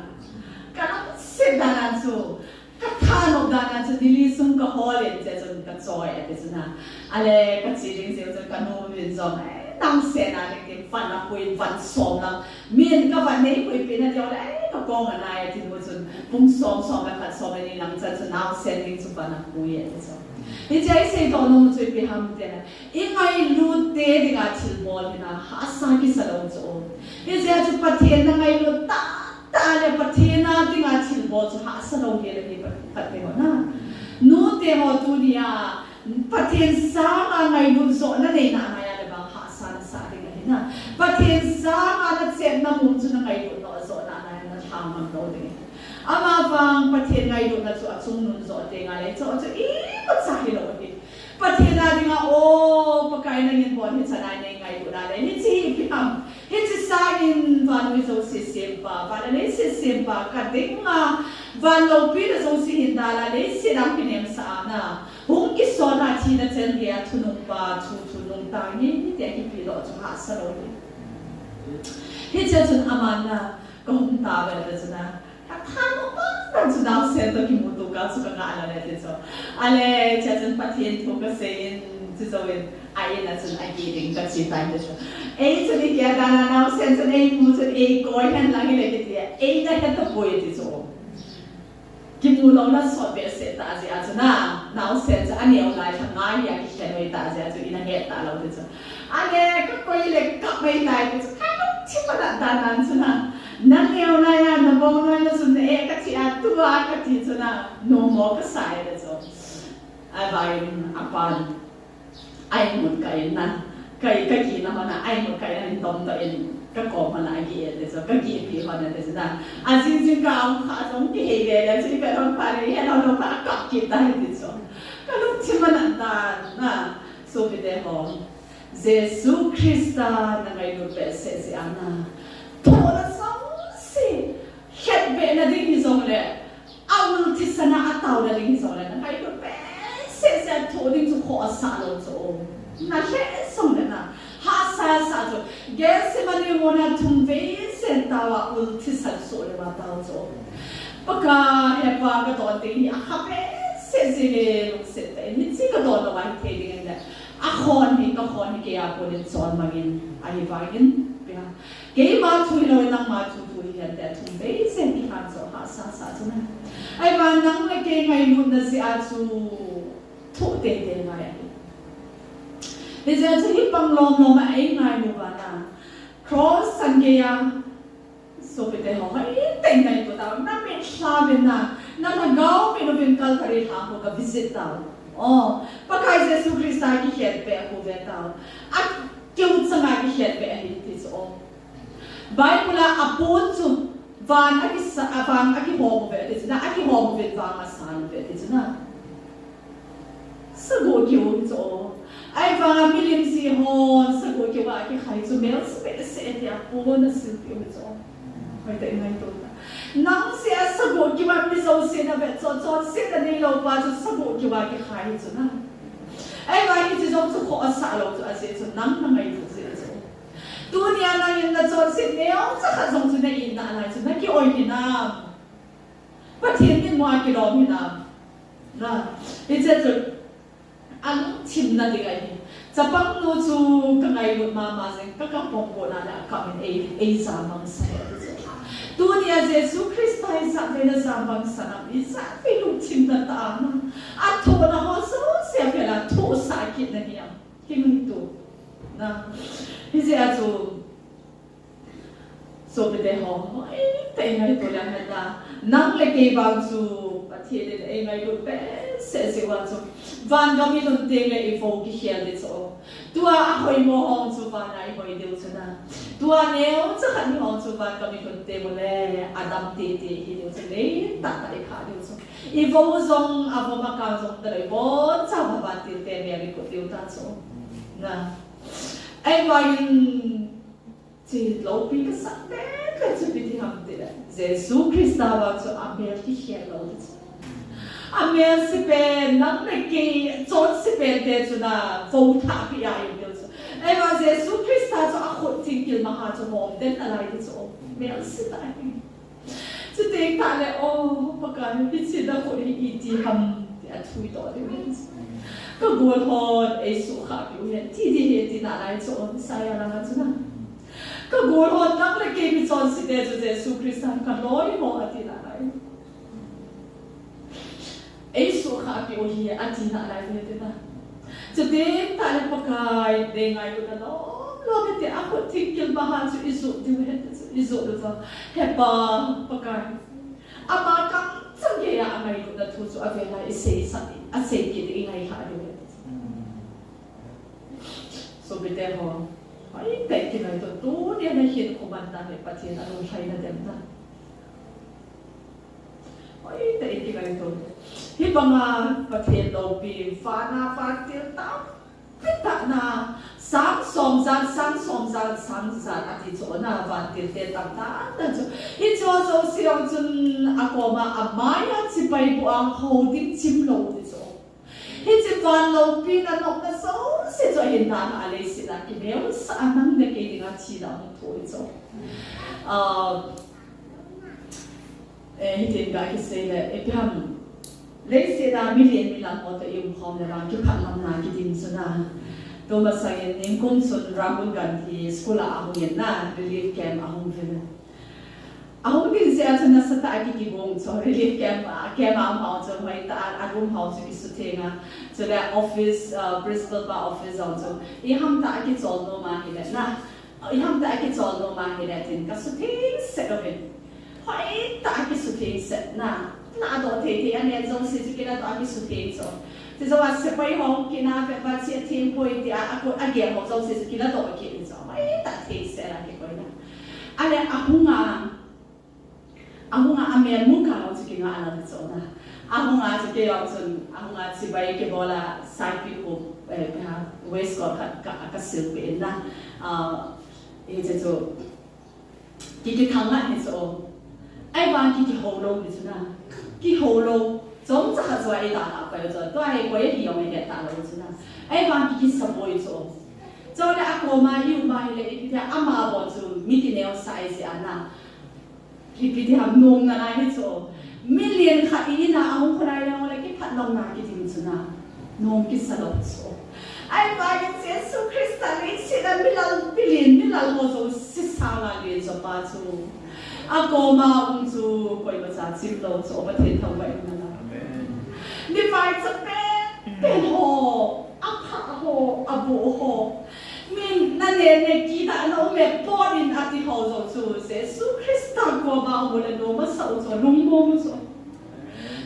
Kalungset dan a chu, kathanop dan a chu, ni li sung kahol in, hiche chun kachoi e ti chu na. Ahile kache ding jeh chun kanu vin jong, eh, naosen a ding tin van apui in van som lang. Min kavan neipui peh na diu le, eh, kakong anai e ti nu chun pung som, som le khat, som le ni lang chan chu naosen ding chu van apui e ti chu. Hiche a isei doh nom chu ipi ham tile, ingailut te dinga thilbol hi na hahsa kisa lou chu. Hijeh a chu Pathen na ngailut tahtah le Pathen a dinga thilbol chu hahsa lou hel ahi, Pathen ho na. Nute ho tunia Pathen sanga ngailut joh nanei nalai a le vang hahsa nasah ding ahi na. Pathen sanga nachepna mun chu nangailut joh nalai a nalhang ngam lou ding ahi. Amavang Pathen ngailutna chu achungnung joh teng a le, chu, chu imacha hilou ahi. Pathen a dinga, o, Pakai nangin bon hichan a nei ngailut a le, hiche hi ipi ham. Hiche sangin vannoi jouse sempa, van le leiset sempa, kadinga, van loupi le jouse hin dal a, leiset a kinemsa a na. Hung kisol a thina chan gei a thunungpa, thu thunung tah nge, hitia kipe lou chu hahsa lou hi. Hiche chun aman na, kahung tave le chu na. Kathanop dan chu naosen toh kimuto kah chu kangah lou le ti chu. Ahile, hiche chun Pathen thu kasei in, chu jouvin, a in a chun ageh ding kache tai ti chu. Ei chun igeh dan a naosen chun eimu chun eikoi hen lang hile kiti a, eina he tapoi ti chu. Kimu louna sot behseh tah jeh a chu na, naosen chu aneo lai lhanga hi akikhen noi tah jeh a chu ina het talou ti chu. Ahile kakoi le kap mai tai ti chu, kalungthim alah dan dan chu na. Naneo lai a nabongnoi nachun na eh kati a, tua kati chu na, nomo kasa e ti chu. Ahivangin apan aimut kah in na, ka, kagihna hon a, aimut kah in ahin domdoh in, kakom hon a ageh e ti chu, kagihpi hon a ti chu na. Ajing jingkah a um kha jong kihei le le chu, ivet hon phat le, ihet hon lou phat a kap kit tai ti chu. Kalungthim alah dan na, sopite ho. Jesu Christa nangailut behseh jeh a na, thohna jouse, khetbehna ding hijongle, aul thisan a ataona ding hijongle, nangailut behseh jeh a thoh ding chu khoh asah lou chu. Nalheh jongle na, hahsa asah chu. Gethsemane muna thumvei jen tao a ul thisan soh lou atao chu. Pakai, Hepa, kadon ding hi akha behseh. Seh seh le lungset tah in, hiche ka don lou a hi thei ding in le. A khon hi, ka khon hi kei a kon in chon mang in, ahivangin, pia. Keima thu hilou in nangma thu thu hi hen te, a thum bei jeng kihan chu hahsa sa chu na. Ahivang nang le kei ngailutna jeh a chu thoh tei tei ngai ahi. Hijeh a chu hi pang lom lom a ei ngailu uva na. Cross san gei a, sopite ho, hoitah in ngaito tau, na mit lha uvin na, na lhagao mit uvin Calvary lhang ho ga visit tau. Oh, Pakai Jesu Christa kikhen peh a khu ve tau. A keu chang a kikhen peh ahi ti chu, oh. Bible a apon chu van a kisa, a van a kihom uve ti chu na, a kihom uvin van a san uve ti chu na. Sagoh keu hi chu. Ahivang a milim jeh hon sagoh keu a kikhai chu melse behseh tia pon a silpeh u hi chu. Hoitah in ngaito ta. Nang jeh a sagoh keu a mi jouse na vet chu, chonsetna neilou pa chu sagoh keu a kikhai hi chu na. Ahivang hiche jong chu khoh asah lou chu, ajeh chu nang na ngaito jeh chu. Tunia nangin na chonset neocha khat jong chu na it nalai chu na ki-oi hinam? Pathen mitmu a kilom hinam? Na, hiche chu alungthim na ding ahi. Chapang nu chu ka ngailut mama jeng, ka kapom pon a le akam in ei, ei jam mang sa e ti chu. Tunia Jesu Christa ijat vei na jam mang sa nam, ijat vei lungthim na tah a na. Athohna ho jouse a vel a thohsah kit na hiam? Kingaito. Na, hijeh a chu Sopite ho, hoitah in ngaito le hen na. Nang le kei vang chu Pathen in ei ngailut behseh jeh uva chu. Van gam i lhun teng le i vo kikhel ding chu. Tua a hoimo hong chu van a i hoi diu chu na. Tua neocha khat ni hong chu van gam i lhun teng u le adam tete i hi diu chu, lentah tah i kha diu chu. I vo jong, a vom a kang jong talou, i boncha uva vantil te mel i kut diu ta chu. Na. Ahivangin Hiche loupi kasah tete chu ipi ti ham tile, Jesu Christa vang chu amel kikhel lou ti chu. Amelse pen, nang le kei chonse pen te chu na, vo thah pi a i um diu chu. Ahivang Jesu Christa chu akhut thingkil maha chu hom den nalai ti chu, melse tah ahi. Chuteng tah le, o, Pakai, hiche na khut hi iti ham, ti a thudoh diu ahi. Ka gol hon, ei suhkhah piu hen, ti ding ahi ti nalai chu, Isaiah langa chu na. Ka gol hon, nang le kei mi chonse te chu Jesu Christa ka loi ho ati nalai. Ei suhkhah piu hi ati nalai ve ti na. Chuteng tah le Pakai, nei ngailutna lom lom e ti a khut thingkil maha chu i jot diu ahi ti chu, i jot diu va. He Pa, Pakai. Ama kamchang geiya angailutna thu chu avel a i seisah, a sei kit ding i ngaikha diu ahi ti chu. Sopite ho, hoitah in kingaito, tunia na hinkho manna hi Pathen alunglhaina dem na. Hoitah in kingaito. Hibanga Pathen loupi, vana vantil tampi tah na, sang som jan, sang som jan, sang jan ati chu na, vantil te tamtah tah chu. Hiche jouse jong chun akoma amaiya chibai bu a hou ding chim lou ti chu. Hiche van loupina nopna jouse chu ahin dan a leiset a kineosah a nang le kei dinga thina ahung thoh hi chu. Ah, eh, hitin ka kisei le, ipi ham, leiset a milen milam ho toh i um khom le vang kiphatlamna kidim chu na. Tumasang in ningkum chun Rahul Gandhi school a ahung in na, relief camp ahung uvin. Ahung ding jeh a chu nasatah a ki, kigong chu, relief camp a, camp a um ho chu, hoitah a, a room ho chu kisutheng a. Chule office, uh, principal pa office jong chu, iham tah a kichol nom ahile na, iham tah a kichol nom ahile tin, kasutheng set uvin. Hoitah a kisutheng set na, ladoh thei thei, anen jouse chu kiladoh a kisutheng chu. Chujou a sepai ho kina pe pa chi atheng poi tia, a, agel ho jouse chu kiladoh kit in chu. Hoitah a theng set a kikoi na. Ale ahung a, ahung a, amel muka ho chu kinga a la chu na. Ahung a chu kei jong chun, ahung a chibai kibol a saipi khu, eh, waistcoat khat ka, ka silpeh in na. Ah, hiche chu, ki, kithang a hi chu. Ahivang ki, kihou lou hi chu na. Kihou lou. Chomcha khat chu a i dan a pai chu. Tua hi koi ahi jong i het talou chu na. Ahivang ki, kisaboi chu. Chule akoma i um ahile ipi tia ama bon chu mi kineosah ahi jeh a na. Ipi ti ham nom nalai hi chu. Million khat i-in a ahung kholai lou le kiphatlouna kiti chu na. Nom kisa lou chu. Ahivangin Jesu Christa leiset a milal, million milal ho jouse sanga len jo pa chu. Akoma um chu koimacha chim lou chu, Pathen thangvah in umhen lang. Amen. Nivaicha pen pen ho, apha ho, aboh ho. Min nane ne kida na um e, pot in ati ho jong chu Jesu Christa koma um le nom asah u chu, lungmong u chu.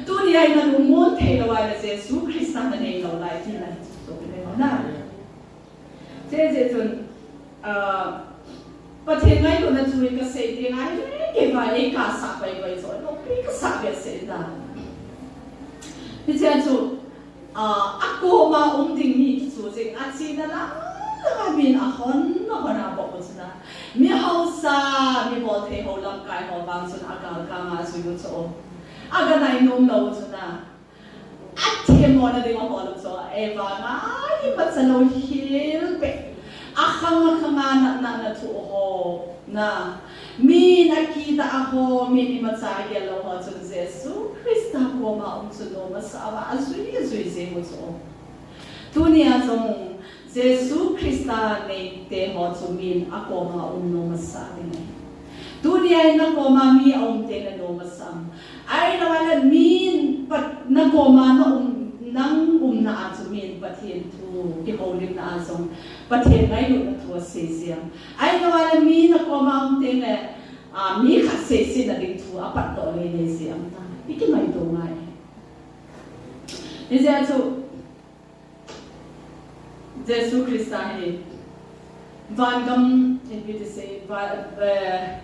Tunia na lungmong thei lou ahile Jesu Christa nanei lou lai ti lai chu, chu le na. Che je chun, ah, Pathen ngailutna chu kasei teng ahile, kei vang ei kasah pai pai chu, lungpi kasah behseh in na. Hiche chu, ah, akoma um ding mi kichu jing, achena lang lang a min ahon ahon a bol u chu na. Mi hausa, mi bolthei ho lamkai ho vang chun agalkanga ajui u chu. Aga nai nom lou u chu na. Athemmona ding ahol u chu. Ei vang a imacha lou hel peh. Akhang akhang a natna nathu ho. Na, min akida a ho, min imacha agel lou ho chun Jesu Christa koma um chu nom asah uva, ajui, ajui jeng u chu. Tunia jong Jesu Christa neite ho chu min akoma um nom asah ding ahi. Tunia in nakoma mi aum teng le nom asah am? Ahilou le min Pat-, nakoma na um, nang umna a chu min Pathen thu kihoulimna a jong Pathen ngailutna thu asei jeng am? Ahilou le mi nakoma um teng le, a, mi khat seisetna ding thu apatdoh lele jeng am ta? I kimaito ngai. Hijeh a chu, Jesu Christa hi vangam, ipi ti sei, va-, eh,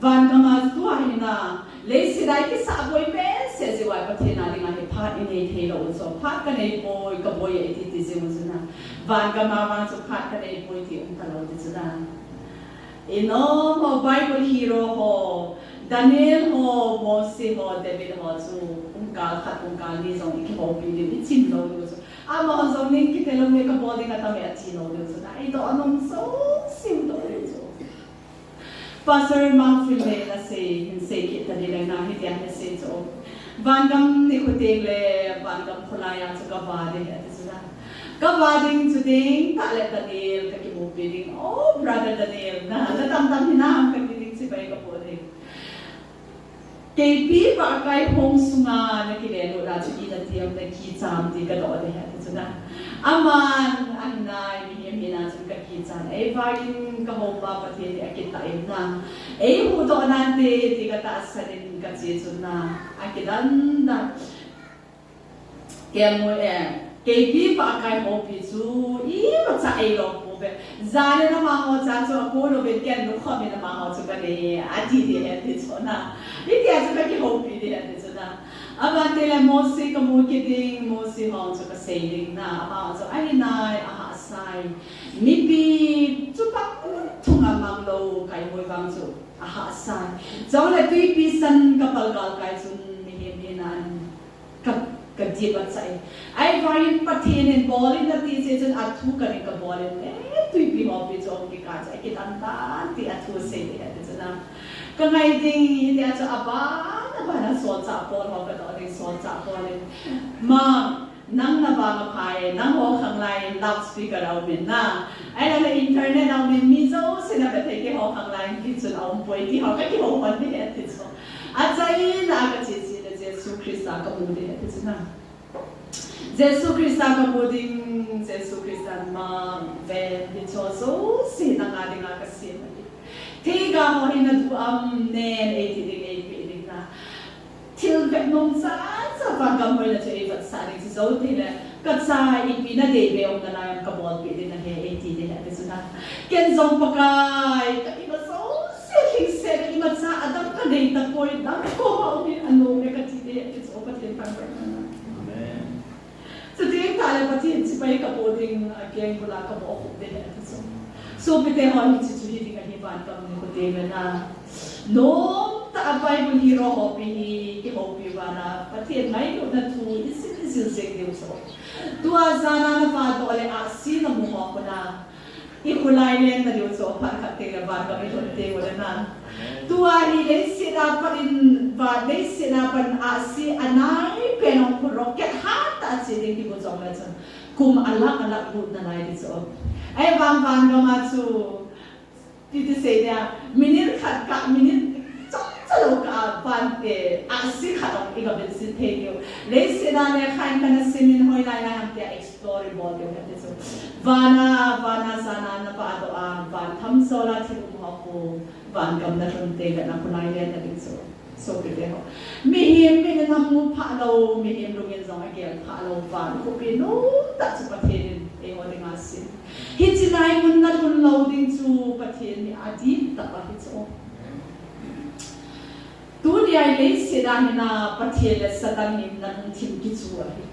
vangam a tua hi na, leiset a ikisah boi behseh jeh uva Pathen a dinga hi phat inei thei lou u chu, phat kanei poi, kaboi e iti ti jing u chu na. Vangam a vang chu phat kanei poi ti um talou ti chu na. Inom ho, Bible hero ho, Daniel ho, Mose ho, David ho chu, pungkal khat, pungkal ni jong ikihoupi diu, ichim lou diu chu. Amaho jong ning kitelou nge kabol ding atam e ati lou diu chu na. Eidoh nom jouse doh diu chu. Pastor Mangfil le nasei, hin sei kit ta ding le na hitia nasei chu. Vangam nikho teng le, vangam kholai a chu kava ding ati chu na. Kava ding chu ding tah le Daniel kakimupi ding. Oh, brother Daniel, na, na tamtam hinam kati ding chibai kapo ding. Keipi pahkai hong sunga nakile lut a chu ina ti am, nakicha am ti kadoh ding ahi ati chu na. Aman, ahinai, mihem hina chun kakichan. Ei vangin kahoupa Pathen hi akitah in na. Eihuhdoh nante ti katahsan in kache chun na. Akidan dan. Kei mu e, keipi pahkai houpi chu imacha eilou pouve. Jan in amaho cha chu akou louvin ken lungkham in amaho chu kanei e ati ding ahi ati chu na. Hitia chu kakihoupi ding ahi ati chu na. Abante le Mose kamu kit ding, Mose ho chu kasei ding na. Amaho chu ahinai, ahahsai. Mipi chu pang thunga manglou kaihoi vang chu ahahsai. Chule twipi san kapal galkai chun mihem hina in ka, kadip achai. Ahivangin Pathen in bol in ati jeh chun athu kanin kabol in, eh, twipi hopi chu hung kikah chu akidan dan ti athu sei ding ahi ati chu na. Kangai ding hitia chu aban, aban a solchah Paul ho kadoh ding, solchah Paul in. Ma, nang navang aphai, nangho khanglai in loudspeaker aumin na. Ahilou le internet aumin, mi jousen avet thei, keiho khanglai in kei chun aumpoi ti ho kakihou hon ding ahi ati chu. Achaina a kache che le Jesu Christa kamu ding ahi ati chu na. Jesu Christa kamu ding, Jesu Christa ma ven, hicheho jouse nanga dinga kasem ahi. Theiga ho hi nadu am, nen eiti ding, eipeh ding na. Thil vet nom chacha vangam hoina chu eivetsah ding chu jou teng le, kacha ipi nadeibe um nalai am kabolpeh ding ahi, eiti ding ahi ati chu na. Ken jong Pakai, ka ima jouse lhingset, imacha adam kanei tapoi, nang koma um in anom e kati ding ahi ati chu, Pathen thangvah in umhen lang. Amen. Chuteng tah le Pathen chibai kapo ding, akeng bula kabohkhup ding ahi ati chu. Sopite ho, hiche chu hiding ahi, vangam nikho teng le na. Nomtah a Bible hero hopi hi kihoupi uva na, Pathen ngailutna thu ijil ijil jeng diu chu. Tua jan a navahdoh le ahsi namu ho khu na, ikholai leng nadiu chu, phat khat teng le vangam ilhun teng ule na. Tua hi leiset a pat in Van leiset a pan ahsi anai pen hung khu rocket hatah a che ding kibu jong le chun kum alakh alakh lut nalai ti chu. Ahivang van gam a chu titi sei dia minute khat kah minute chomcha lou kah a van te ahsi khat hung i ga vin sin thei diu. Leiset a lekha in kana sim in hoilai lai ham tia explore bol diu ahi ti chu. Van a, van a jana na vah doh a, van tham jol a thil um ho khu van gam na lhun teng le na khonai le na ding chu. Sopite ho. Mihem min in amu pha lou, mihem lung in jong agel pha lou, van khopi nomtah chu Pathen in eiho dinga asim. Hiche lai mun na lhun lou ding chu Pathen mi adih tah ahi chu. Tunia leiset a hin a Pathen le Satan hinna lungthim kichu ahi.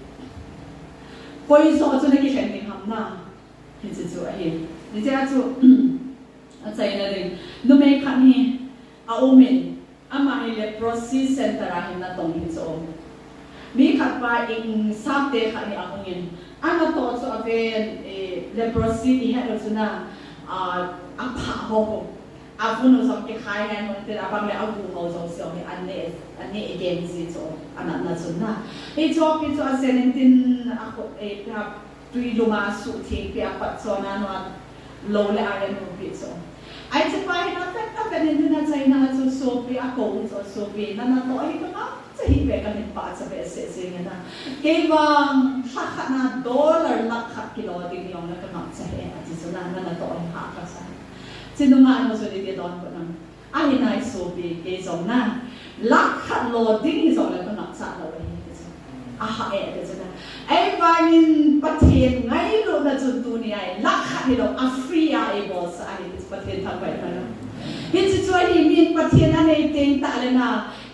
Koi joh chu na kilhen ding ham na. Hiche chu ahi. Hiche a chu, achaina ding. Numei khat hi aumin, ama hi leprosy center a hin natong hi chu. Mi khat pa in sapte khat hi ahungin, anatoh chu aven, eh, leprosy ihet u chu na, ah, aphah ho ho. Avun u jong kikhai hen hung tin, abang le agu ho jouse hi aneh, aneh geng ji chu, anatna chun na. Hiche pi chu ajen in tin, akhut, eh, tui lum a suhtheng pi a, apatchon a nua lou le ai anupi chu. Hiche pa hin avet avet in tin achaina chu sopi akou chu, sopi, nanatoh hi kangapcha hih ve, kahin pachat behseh jeng e na. Kei vang lha khat na dollar lakh khat kilo ding jong le kangapcha e ati chu na, nanatoh hi hahsa sa. Chinunga nu chu niti don ko na. Ahi nai sopi, kei jong na, lakh khat lo ding hi jong le kangapcha lou ahi ti chu. Aha e ti chu na. Ahivangin Pathen ngailutna chun tunia lakh khat hilou a free a eibolsah ahi ti chu, Pathen thangvah in umhen. Hiche chu ahi, min Pathen anei teng tah le na,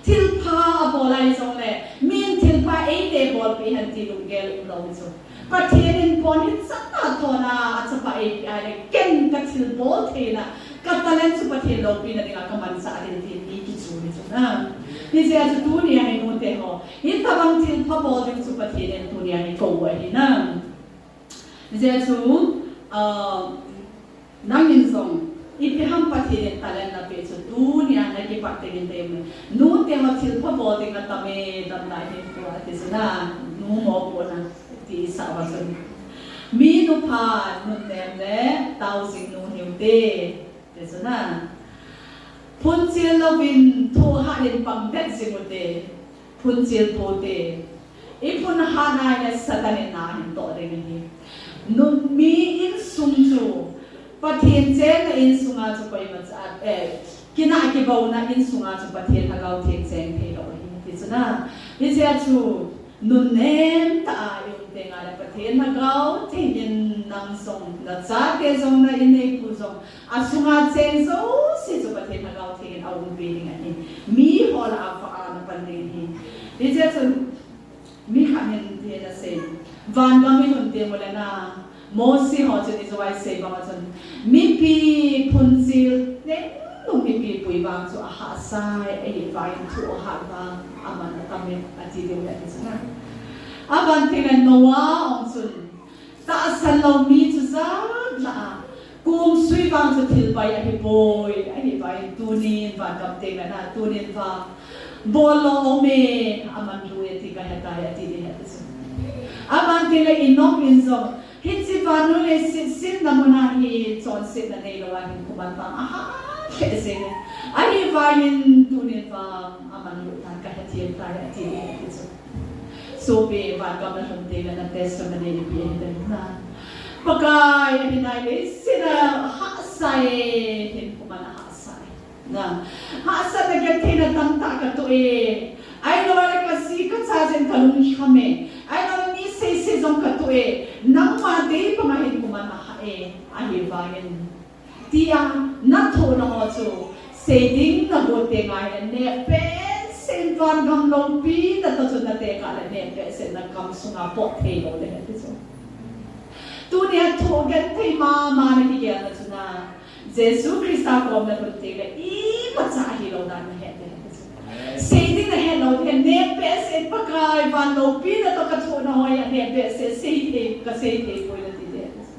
thilpha abol a hijong le, min thilpha eite bolpeh hen ti lunggel umlou chu. Pathen in pon hichan a thon a, achapa eipeh a le, ken kathilbol theina, katalent chu Pathen loupina dinga kamanchah ding tin mi kichu hi chu na. Hijeh a chu tunia hi nute ho, hitobang thilpha bol ding chu Pathen in tunia hi kou ahi na. Hijeh a chu, ah, nangin jong, ipi ham Pathen in talent napeh chu tunia nakipat ding in tei um. Nute ho thilpha bol ding atam e, tamtah hin kou ati chu na, nu mopohna. Ti sah uva chun, mi nupha nunnem le taojing nu hiu te, ti chu na. Phunchil louvin thohhat in pang det jing u te, phunchil pou te. Iphun hat nai le Satan in na hin toh ding ahi. Nu, mi insung chu, Pathen chenna insunga chu koimacha, eh, kinah kibouna insunga chu Pathen Lhagao Theng cheng theilou ahi, ti chu na. Hijeh a chu, nunnem tah a i um teng le Pathen Lhagao Theng in nang jong, nachate jong, na in neipu jong, asunga cheng jouse chu Pathen Lhagao Theng in aumpi ding ahi. Mi ho lah a vah a napan ding ahi. Hijeh chun, mi khat hin hitin asei. Vangam i lhun teng ule na, Mosi ho chun ijou a asei bang a chun, mipi phunchil, neng nung mipi pui vang chu ahahsa e, ahivangin thohhat vang aman atam e, ati diu ahi ti chu na. Aban teng le Noah jong chun, tahsan lou mi chu jat lah a, kum sui vang chu thil pai ahipoi, ahivangin tunin vangam teng le na, tunin vang bol lou um e, aman lui e ti kahe tai, ati ding ahi ti chu. Aban teng le Enoch in jong, hiche vannoi leiset simna mun a hi chonsetna neilou a hinkho man vang ahah lheh jeng e. Ahivangin tunin vang aman lui tan kahe thei tai, ati ding ahi ti chu. Sopi, vangam na lhun teng le na testimony ipi ahi dem na. Pakai ahi nai leiset a hahsa e, hinkho man ahahsa e. Na, hahsatna gentheina tamtah katoh e. Ahilou le kasi kacha jeng kalungkham e. Ahilou le mi seisei jong katoh e. Nangma dei banga hinkho man ahah e. Ahivangin, tia nathohna ho chu sei ding nagot teng le neh behseh in, vangam loupina toh chu natekah le neh behseh in nakam sunga pot theilou ding ahi ti chu. Tunia thoh genthei mama nakigelna chu na, Jesu Christa kom nalhun teng le imacha ahilou dan nahet ding ahi ti chu. Sei ding nahet lou ding, neh behseh in, Pakai, van loupina toh kathohna ho hi aneh behseh, sei thei, kasei thei poi nati ding ahi ti chu.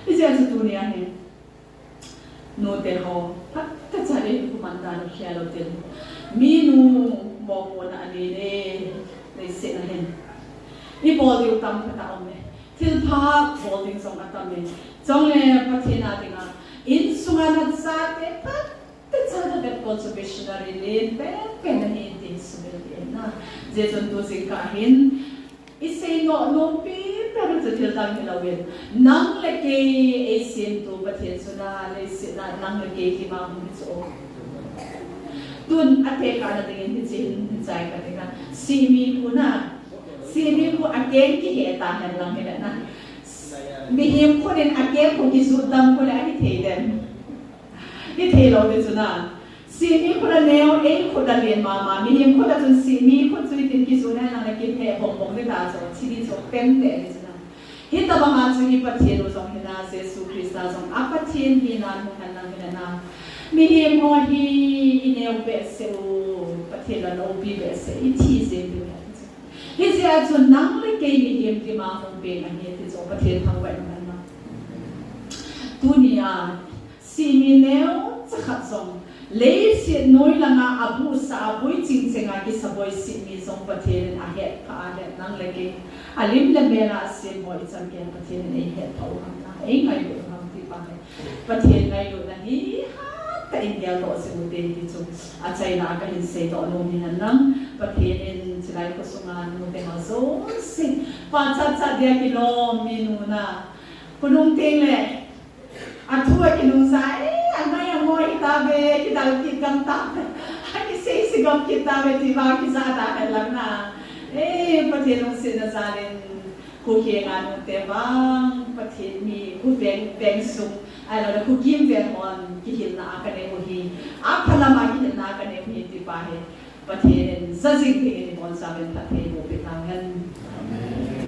Hijeh a chu tunia hi, nute ho, phatechan hinkho man dan u khel u tin, Minu mopohna anei le, leiset a hin. Ibol diu tamtah aum e. Thilpha bol ding jong atam e. Chule Pathen a dinga, insunga nachate phat techa navet kol chu missionary len penpen nahi ti sumil in na. Hijeh chun tu jingkah hin, isei nom nompi pen chu thil dang hilouvin, nang le kei eisemtu Pathen chu na, leiset a nang le kei hi ma hung hi chu. Tun atekah na dingin hiche hin, hiche a ka dinga, sihmi khu na, sihmi khu akeng kihe ta hen lang hile na. Mihem khut in akeng khu kijut dam khu le ahi thei dem? Hithei lou ding chu na. Sihmi khut a neo, ei khut a len mama. Mihem khut a chun sihmi khut chu hitin kijut hen lang le kihe bong bong ding ta chu, hiche chu pen deh ding chu na. Hitobang a chu i Pathen u jong hi na, Jesu Christa jong a Pathen hina hung hen lang hile na. Mihem ho hi ineo behseh u, Pathen la loupi behseh, ithi jeng diu ahi. Hijeh a chun nang le kei mihem dima hung peng ahi ti chu Pathen thangvah in umhen lang. Tunia sihmi neocha khat jong, leiset noi langa abuhsa a boi chingchenga kisaboi sihmi jong Pathen in ahetphah a le nang le kei alim le mel a asem ho ichan geiya Pathen in eihetphah u ham na, eingailut u ham ti pa hi. Pathen ngailutna hi hattah in geldoh jing ute ti chu achaina a kahin seidoh nom in lang. Pathen in chulai khosunga nute ho jouse, pachat chat dia kilom minu na, khonung teng le athu a kinungsa, eh, angai angoi tave, kidal kit gam tave, akisei sei gam kit tave, ti vang kija ta hen lang na. Eh, Pathen lungsetna jal in, kho khenga nute vang, Pathen mi, kho veng, veng sung, ahilou le kho kim veng hon kihilna a kanei u hi, aphalam a kihilna a kanei u hi, ti pa hi Pathen in ja jing dingin ibonchauvin phatthei boh peh tauhen.